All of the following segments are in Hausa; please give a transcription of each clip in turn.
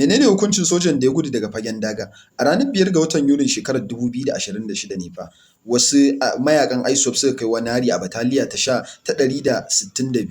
Menene hukuncin sojan da ya gudu daga fagen daga? A ranar 5 ga watan Yulin shekarar 2026 ne fa wasu mayakan ISWAP suka kai wani hari a bataliya ta 162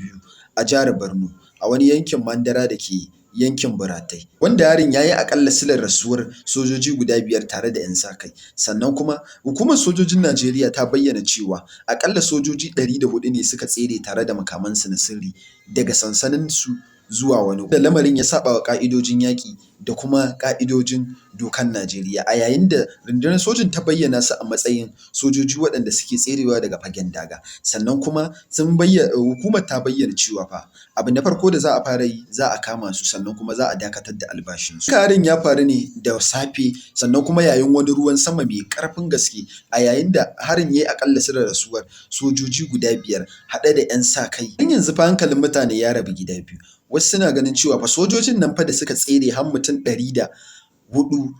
a jihar Borno a wani yankin Mandara da ke yankin Buratai. Wanda harin ya yi aƙalla silar rasuwar sojoji guda 5 tare da 'yan sa-kai. Sannan kuma hukumar sojojin Najeriya ta bayyana cewa aƙalla sojoji 104 ne suka tsere tare da makamansu na sirri daga sansaninsu zuwa wani. Da lamarin ya saɓa wa ƙa'idojin yaƙi da kuma ƙa'idojin dokan Najeriya a yayin da rundunar sojin ta bayyana su a matsayin sojoji waɗanda suke tserewa daga fagen daga. Sannan kuma sun bayyana, hukumar ta bayyana cewa fa abu na farko da za a fara yi, za a kama su, sannan kuma za a dakatar da albashinsu. Harin ya faru ne da safe, sannan kuma yayin wani ruwan sama mai ƙarfin gaske, a yayin da harin ya yi aƙalla silar rasuwar sojoji guda 5 haɗe da 'yan sa-kai. Har yanzu fa hankalin mutane ya rabu gida biyu. Wasu suna ganin cewa fa sojojin nan fa da suka tsere har mutum 104,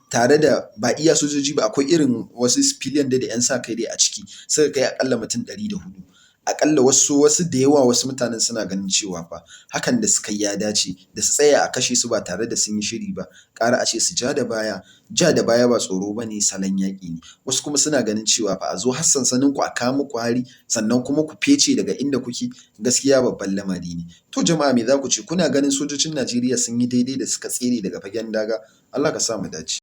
tare da ba iya sojoji ba, akwai irin wasu civilian da 'yan sa-kai dai a ciki, suka kai aƙalla mutum 104. Aƙalla wasu da yawa, wasu mutanen suna ganin cewa fa hakan da suka yi ya dace da su tsaya a kashe su ba tare da sun yi shiri ba, ƙara a ce su ja da baya. Ja da baya ba tsoro ba ne, salon yaƙi ne. Wasu kuma suna ganin cewa fa a zo har sansanin ku a kawo muku hari, sannan kuma ku fece daga inda kuke, gaskiya babban lamari ne. To jama'a, me za ku ce? Kuna ganin sojojin Najeriya sun yi daidai da suka tsere daga fagen daga? Allah ka sa mu dace.